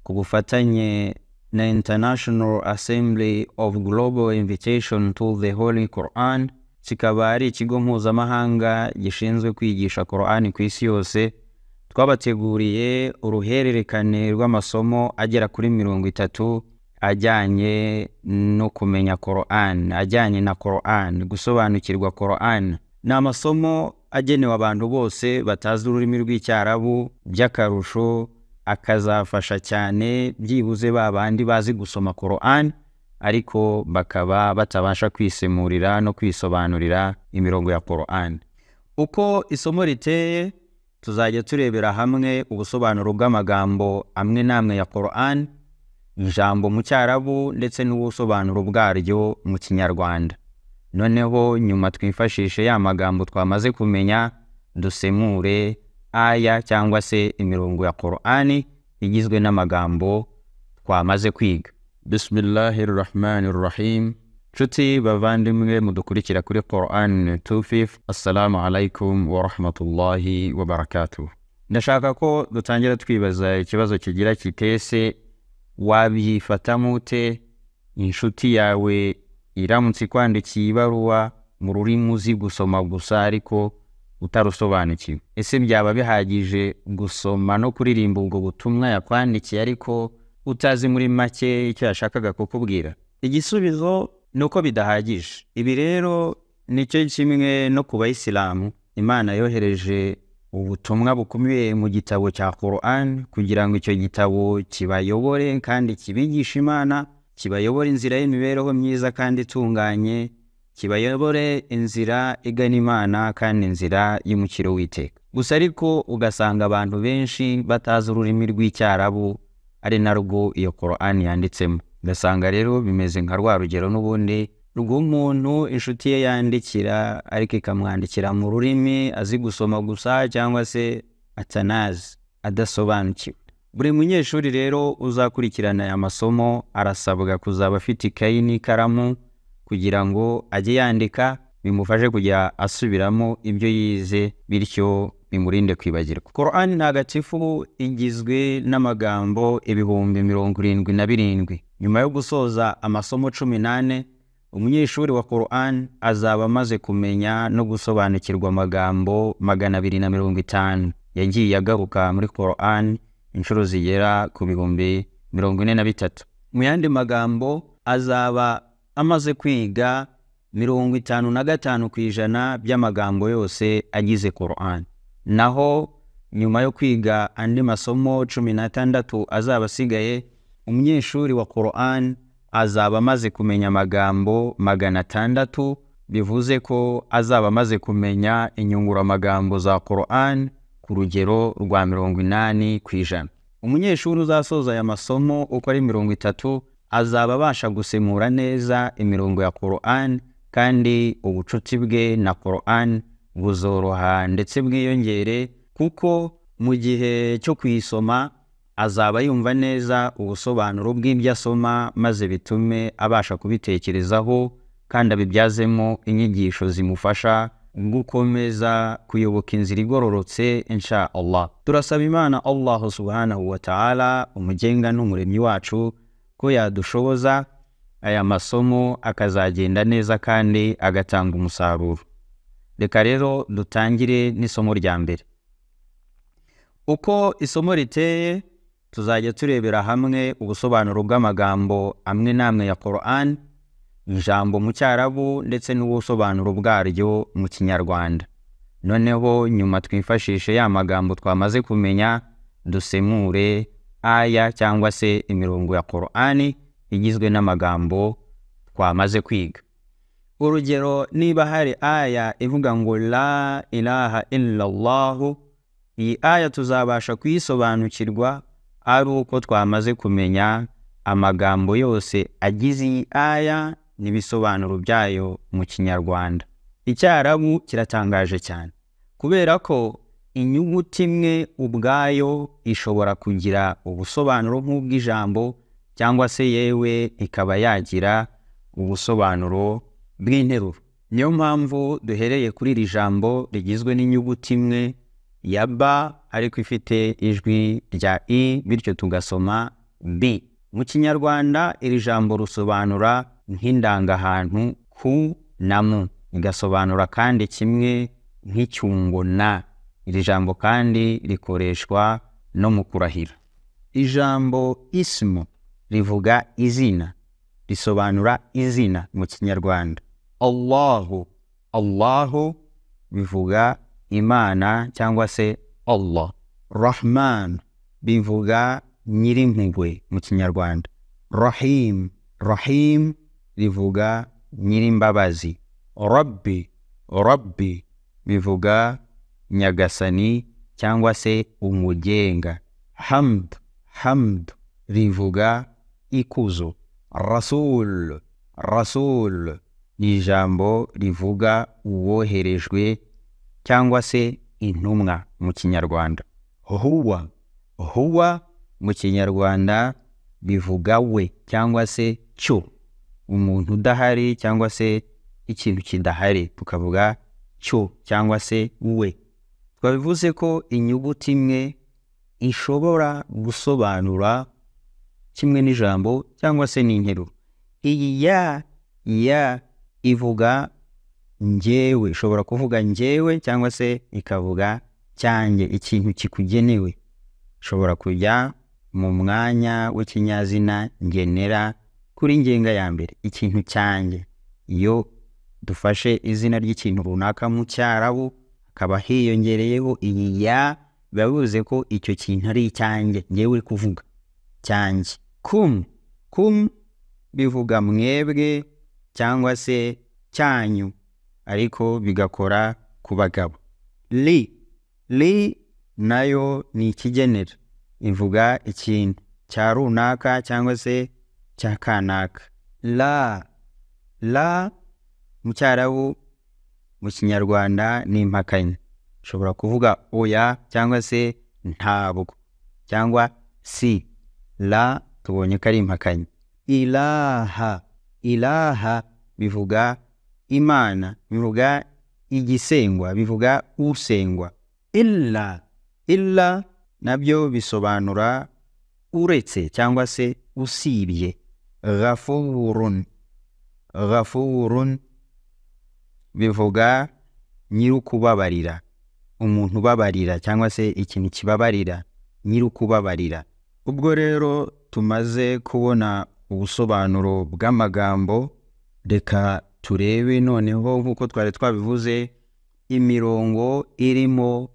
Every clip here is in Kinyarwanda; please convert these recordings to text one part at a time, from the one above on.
Ku bufatanye na International Assembly of Global Invitation to the Holy Quran, kikaba ari ikigo mpuzamahanga gishinzwe kwigisha Quran ku isi yose, twabateguriye uruhererekane rw'amasomo agera kuri 30 ajyanye no kumenya Quran, ajyanye na Quran, gusobanukirwa Quran. Ni amasomo agenewe abantu bose batazi ururimi rw'Icyarabu, by'akarusho akazafasha cyane byibuze ba bandi bazi gusoma Quran ariko bakaba batabasha kwisemurira no kwisobanurira imirongo ya Quran. Uko isomo riteye, tuzajya turebera hamwe ubusobanuro bw'amagambo amwe n'amwe ya Quran, ijambo mu Cyarabu ndetse n'ubusobanuro bwaryo mu Kinyarwanda. Noneho nyuma twifashishe ya magambo twamaze kumenya, dusemure aya cyangwa se imirongo ya Quran igizwe n'amagambo twamaze kwiga. Bismillahirrahmanirrahim. Nshuti bavandimwe mudukurikira kuri Quran 25, assalamu alaikum wa rahmatullahi wa barakatuh. Ndashaka ko dutangira twibaza ikibazo kigira kitese: wabyifatamo ute inshuti yawe iramutse ikwandikiye ibaruwa mu rurimi uzi gusoma gusa ariko utarusobanukiwe? Ese byaba bihagije gusoma no kuririmba ubwo butumwa yakwandikiye ariko utazi muri make icyo yashakaga kukubwira? Igisubizo ni uko bidahagije. Ibi rero nicyo kimwe no ku Bayisilamu. Imana yohereje ubutumwa bukubiye mu gitabo cya Quran kugira ngo icyo gitabo kibayobore kandi kibigishe Imana, kibayobore inzira y'imibereho myiza kandi itunganye, kibayobore inzira igana Imana kandi inzira y'umukiro w'iteka. Gusa ariko ugasanga abantu benshi batazi ururimi rw'Icyarabu ari narwo iyo Quran yanditsemo. Ugasanga rero bimeze nka rwa rugero n'ubundi rw'umuntu inshuti ye yandikira ariko ikamwandikira mu rurimi azi gusoma gusa cyangwa se atanazi, adasobanukiwe. Buri munyeshuri rero uzakurikirana aya masomo arasabwa kuzaba afite ikayi n'ikaramu kugira ngo ajye yandika, bimufashe kujya asubiramo ibyo yize, bityo bimurinde kwibagirwa. Quran ntagatifu igizwe n'amagambo 77,000. Nyuma yo gusoza amasomo 14, umunyeshuri wa Quran azaba amaze kumenya no gusobanukirwa amagambo 250 yagiye agaruka muri Quran inshuro zigera ku 43,000. Mu yandi magambo, azaba amaze kwiga 55% by'amagambo yose agize Quran. Naho nyuma yo kwiga andi masomo 16 azaba asigaye, umunyeshuri wa Quran azaba amaze kumenya amagambo 600, bivuze ko azaba amaze kumenya inyunguramagambo za Quran ku rugero rwa 80%. Umunyeshuri uzasoza aya masomo uko ari 30 azaba abasha gusemura neza imirongo ya Quran, kandi ubucuti bwe na Quran buzoroha ndetse bwiyongere, kuko mu gihe cyo kuyisoma azaba yumva neza ubusobanuro bw'ibyo asoma, maze bitume abasha kubitekerezaho kandi abibyazemo inyigisho zimufasha gukomeza kuyoboka inzira igororotse, insha Allah. Turasaba Imana Allah subhanahu wa ta'ala, umugenga n'umuremyi wacu, ko yadushoboza aya masomo akazagenda neza kandi agatanga umusaruro. Reka rero dutangire n'isomo rya mbere. Uko isomo riteye, tuzajya turebera hamwe ubusobanuro bw'amagambo amwe n'amwe ya Quran, ijambo mu Cyarabu ndetse n'ubusobanuro bwaryo mu Kinyarwanda. Noneho nyuma twifashishe ya magambo twamaze kumenya, dusemure aya cyangwa se imirongo ya Quran igizwe n'amagambo twamaze kwiga. Urugero, niba hari aya ivuga ngo la ilaha illallah, iyi aya tuzabasha kuyisobanukirwa ari uko twamaze kumenya amagambo yose agize iyi aya n'ibisobanuro byayo mu Kinyarwanda. Icyarabu kiratangaje cyane kubera ko inyuguti imwe ubwayo ishobora kugira ubusobanuro nk'ubw'ijambo, cyangwa se yewe ikaba yagira ubusobanuro bw'interuro. Niyo mpamvu duhereye kuri iri jambo rigizwe n'inyuguti imwe ya ba ariko ifite ijwi rya i, bityo tugasoma Bi mu Kinyarwanda iri jambo rusobanura nk'indangahantu ku na mu, rigasobanura kandi kimwe nk'icyungo na. Iri jambo kandi rikoreshwa no mu kurahira. Ijambo ismu rivuga izina, risobanura izina mu Kinyarwanda. Allahu, Allahu bivuga Imana cyangwa se Allah. Rahman bivuga nyirimpuhwe mu Kinyarwanda. Rahim, Rahim rivuga nyirimbabazi. Rabbi, Rabbi bivuga nyagasani cyangwa se umugenga. Hamd, Hamd rivuga ikuzo. Rasul, Rasul ni ijambo rivuga uwoherejwe cyangwa se intumwa mu Kinyarwanda. Huwa, huwa mu Kinyarwanda bivuga we cyangwa se cyo, umuntu udahari cyangwa se ikintu kidahari tukavuga cyo cyangwa se we. Twabivuze ko inyuguti imwe ishobora gusobanura kimwe n'ijambo cyangwa se n'interuro. Iyi ya ivuga njyewe, ishobora kuvuga njyewe cyangwa se ikavuga cyanjye, ikintu kikugenewe. Ishobora kujya mu mwanya w'ikinyazina ngenera kuri ngenga ya mbere, ikintu cyanjye. Iyo dufashe izina ry'ikintu runaka mu Cyarabu hakaba hiyongereyeho iyi ya, biba bivuze ko icyo kintu ari icyanjye, njyewe kuvuga cyanjye. Kum, kum bivuga mwebwe cyangwa se cyanyu, ariko bigakora ku bagabo. Li, li nayo ni ikigenera, ivuga ikintu cya runaka cyangwa se cya kanaka. La, la mu Cyarabu, mu Kinyarwanda ni impakanyi, ushobora kuvuga oya cyangwa se ntabwo cyangwa si. La tubonye ko ari impakanyi. Ilaha, ilaha bivuga Imana, bivuga igisengwa, bivuga usengwa. Illa, illa nabyo bisobanura uretse cyangwa se usibye. Ghafurun, ghafurun bivuga nyirukubabarira, umuntu ubabarira cyangwa se ikintu kibabarira, nyirukubabarira. Ubwo rero tumaze kubona ubusobanuro bw'amagambo, reka turebe noneho nk'uko twari twabivuze imirongo irimo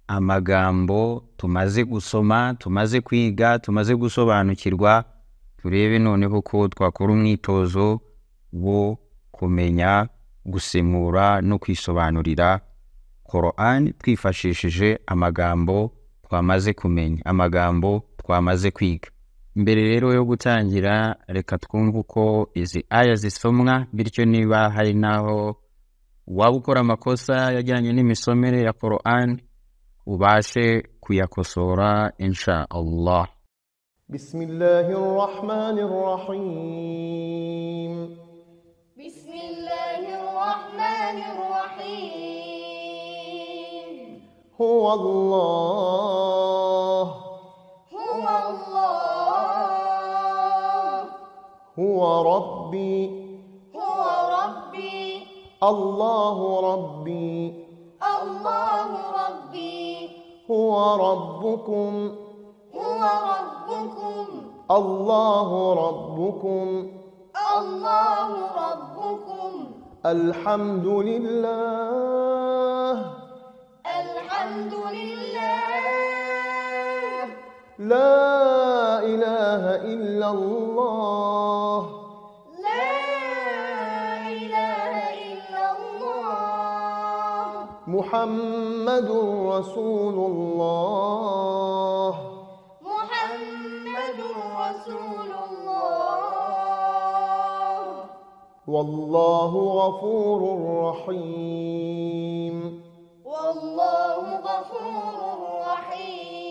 amagambo tumaze gusoma, tumaze kwiga, tumaze gusobanukirwa. Turebe noneho ko twakora umwitozo wo kumenya gusemura no kwisobanurira Qur'an twifashishije amagambo twamaze kumenya, amagambo twamaze kwiga. Mbere rero yo gutangira, reka twumve uko izi aya zisomwa, bityo niba hari naho waba ukora amakosa yajyanye n'imisomere ya Qur'an ubashe kuyakosora insha Allah. Bismillahir Rahmanir Rahim. Bismillahir Rahmanir Rahim. Huwa Allah. Huwa Allah. Huwa Rabbi. Huwa Rabbi. Allahu Rabbi. Allahu Rabbi. Huwa Rabbukum. Huwa Rabbukum. Allahu Rabbukum. Allahu Rabbukum. Alhamdulillah. Alhamdulillah. La ilaha illa Allah. La ilaha illa Allah. Muhammadur Rasulullah. Muhammadur Rasulullah. Wallahu ghafurur rahim. Wallahu ghafurur rahim.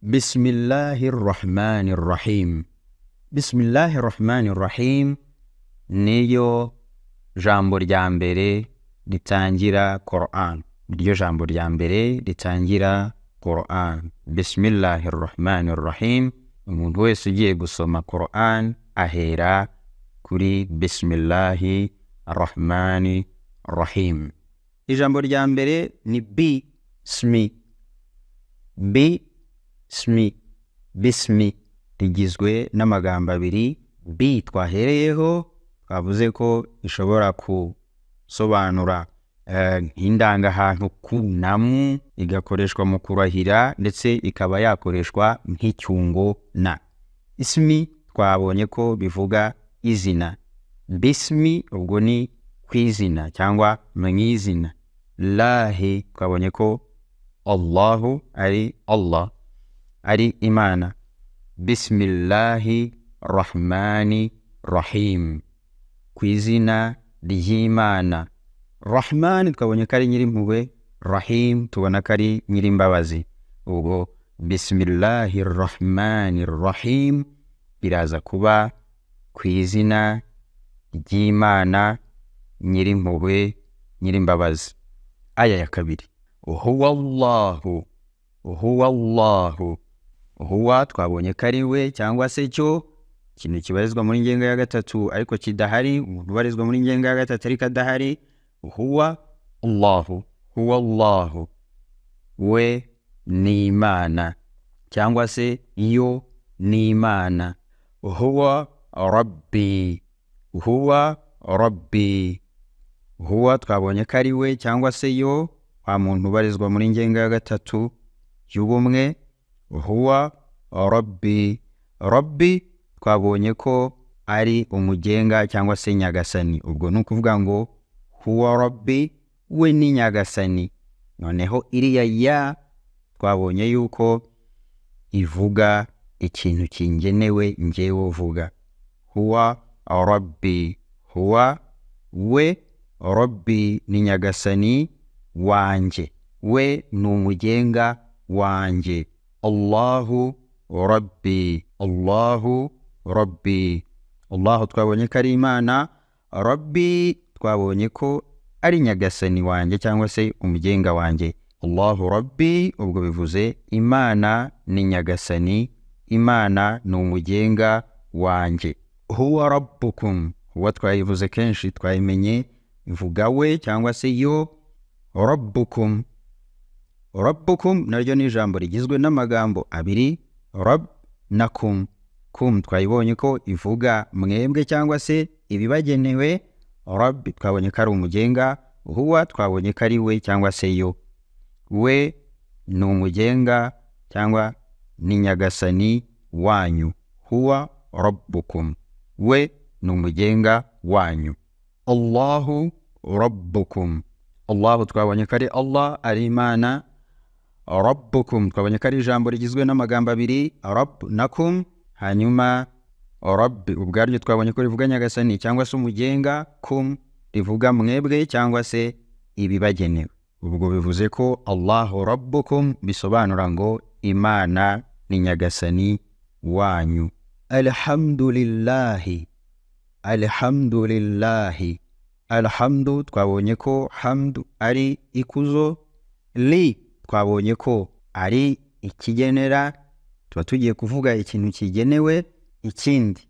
Bismillahir Rahmanir Rahim. Bismillahir Rahmanir Rahim niyo jambo rya mbere ritangira Qur'an. Iryo jambo rya mbere ritangira Quran. Bismillahir Rahmanir Rahim. Umuntu wese ugiye gusoma Quran ahera kuri Bismillahi Rahmani Rahim. Ijambo rya mbere ni bi smi. Bi smi, bismi rigizwe n'amagambo abiri. Bi twahereyeho twavuze ko ishobora gusobanura nk'indangahantu ku na mu, igakoreshwa mu kurahira ndetse ikaba yakoreshwa nk'icyungo na. Ismi twabonye ko bivuga izina. Bismi ubwo ni ku izina cyangwa mu izina. Lahi twabonye ko Allahu ari Allah, ari Imana. Bismillahi Rahmani Rahim, ku izina ry'Imana. Rahman twabonye ko ari nyirimpuhwe, Rahim tubona ko ari nyirimbabazi. Ubwo Bismillahi Rahmani Rahim biraza kuba ku izina ry'Imana nyirimpuhwe nyirimbabazi. Aya ya kabiri, huwa Allahu, huwa Allahu. Huwa twabonye ko ari we cyangwa se cyo, ikintu kibarizwa muri ngenga ya gatatu ariko kidahari, umuntu ubarizwa muri ngenga ya gatatu ariko adahari. Huwa Allahu, huwa Allahu, we ni Imana cyangwa se yo ni Imana. Huwa Rabbi, huwa Rabbi. Huwa twabonye ko ari we cyangwa se yo, wa muntu ubarizwa muri ngenga ya gatatu y'ubumwe. Huwa Rabbi, Rabbi twabonye ko ari umugenga cyangwa se nyagasani. Ubwo ni ukuvuga ngo huwa Rabbi, we ni nyagasani. Noneho iriya ya twabonye yuko ivuga ikintu kingenewe njyewe uvuga. Huwa Rabbi, huwa we, Rabbi ni nyagasani wanjye, we ni umugenga wanjye. Allahu Rabbi, Allahu Rabbi. Allahu twabonye ko ari Imana, Rabbi twabonye ko ari nyagasani wanjye cyangwa se umugenga wanjye. Allahu Rabbi ubwo bivuze Imana ni nyagasani, Imana ni umugenga wanjye. Huwa Rabbukum, huwa twayivuze kenshi, twayimenye ivuga we cyangwa se yo. Rabbukum, Rabbukum naryo ni ijambo rigizwe n'amagambo abiri, Rabb na kum. Kum twayibonye ko ivuga mwebwe cyangwa se ibibagenewe. Rabbi twabonye ko ari umugenga, huwa twabonye ko ari we cyangwa se yo. We ni umugenga cyangwa ni nyagasani wanyu. Huwa Rabbukum, we ni umugenga wanyu. Allahu Rabbukum, Allahu twabonye ko ari Allah, ari Imana. Rabbukum twabonye ko ari ijambo rigizwe n'amagambo abiri, Rabb na kum. Hanyuma Rabbi ubwaryo twabonye ko rivuga nyagasani cyangwa se umugenga, kum rivuga mwebwe cyangwa se ibibagenewe. Ubwo bivuze ko Allahu Rabbukum bisobanura ngo Imana ni nyagasani wanyu. Alhamdulillahi, alhamdulillahi. Alhamdu twabonye ko hamdu ari ikuzo, li twabonye ko ari ikigenera, tuba tugiye kuvuga ikintu kigenewe ikindi.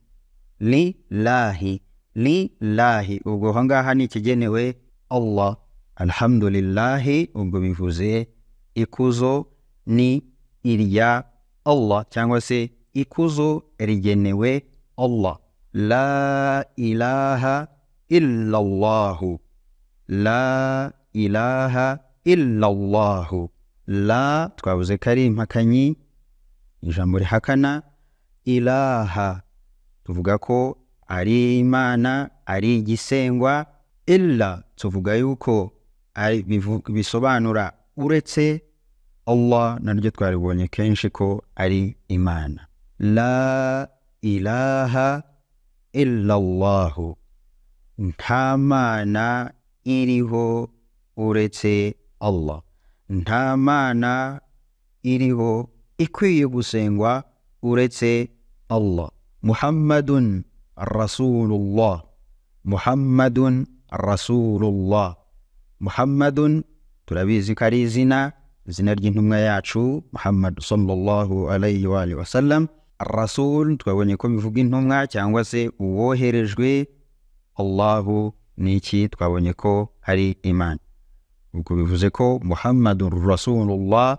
Li lahi, li lahi ubwo aho ngaha ni ikigenewe Allah. Alhamdulillahi ubwo bivuze ikuzo ni irya Allah cyangwa se ikuzo rigenewe Allah. La ilaha illallahu, la ilaha illallahu. La twavuze ko ari impakanyi, ijambo rihakana. Ilaha tuvuga ko ari Imana, ari igisengwa. Illa tuvuga yuko ari bisobanura uretse Allah, naryo twaribonye kenshi ko ari Imana. La ilaha illallahu, nta mana iriho uretse Allah, nta mana iriho ikwiye gusengwa uretse Allah. Muhammadun Rasulullah, Muhammadun Rasulullah. Muhammadun turabizi ko ari izina, izina ry'intumwa yacu Muhammad sallallahu alayhi wa alihi wasallam. Rasul twabonye ko bivuga intumwa cyangwa se uwoherejwe. Allahu ni iki? Twabonye ko ari Imana. Ubwo bivuze ko Muhammadur Rasulullah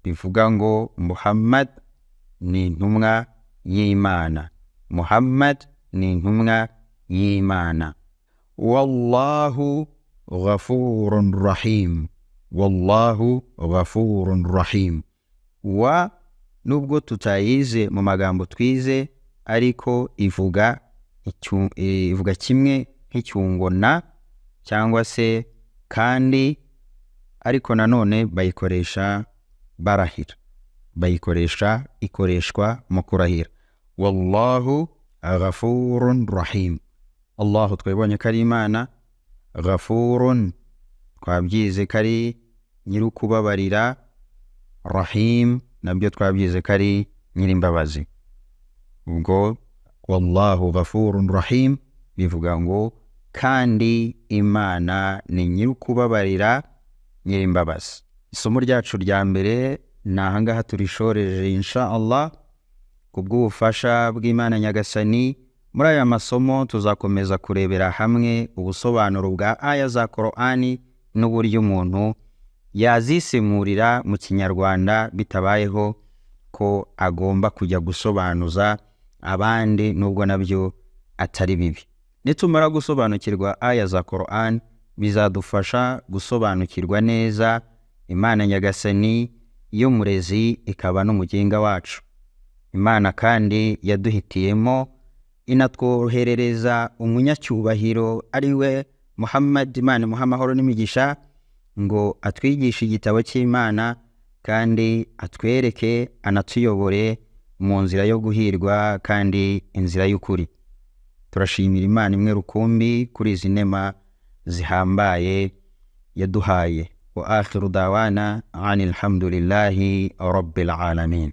bivuga ngo Muhammad ni intumwa y'Imana. Muhammad ni intumwa y'Imana. Wallahu ghafurun rahim. Wallahu ghafurun rahim. Wa nubwo tutayize mu magambo twize, ariko ivuga kimwe nk'icyungo na cyangwa se kandi, ariko nanone bayikoresha barahira, bayikoresha ikoreshwa mu kurahira. Wallahu ghafurun rahim. Allahu twabonye ko ari Imana, ghafurun twabyize ko ari nyirukubabarira, rahim nabyo twabyize ko ari nyirimbabazi. Ubwo wallahu ghafurun rahim bivuga ngo kandi Imana ni nyirukubabarira nyirimbabazi. Isomo ryacu rya mbere ni ahangaha turishoreje insha Allah, kubw'ubufasha bw'Imana Nyagasani. Muri aya masomo tuzakomeza kurebera hamwe ubusobanuro bwa aya za Qur'ani n'uburyo umuntu yazisemurira mu Kinyarwanda bitabayeho ko agomba kujya gusobanuza abandi, nubwo nabyo atari bibi. Nitumara gusobanukirwa aya za Qur'an bizadufasha gusobanukirwa neza Imana Nyagasani y'umurezi ikaba n'umugenga wacu. Imana kandi yaduhitiyemo inatwoherereza umunyacyubahiro ari we Muhammad, Imana imuhe amahoro n'imigisha, ngo atwigishe igitabo cy'Imana kandi atwereke anatuyobore mu nzira yo guhirwa kandi inzira y'ukuri. Turashimira Imana imwe rukumbi kuri izi nema zihambaye yaduhaye. Wa akhiru dawana anil hamdulillahi rabbil alamin.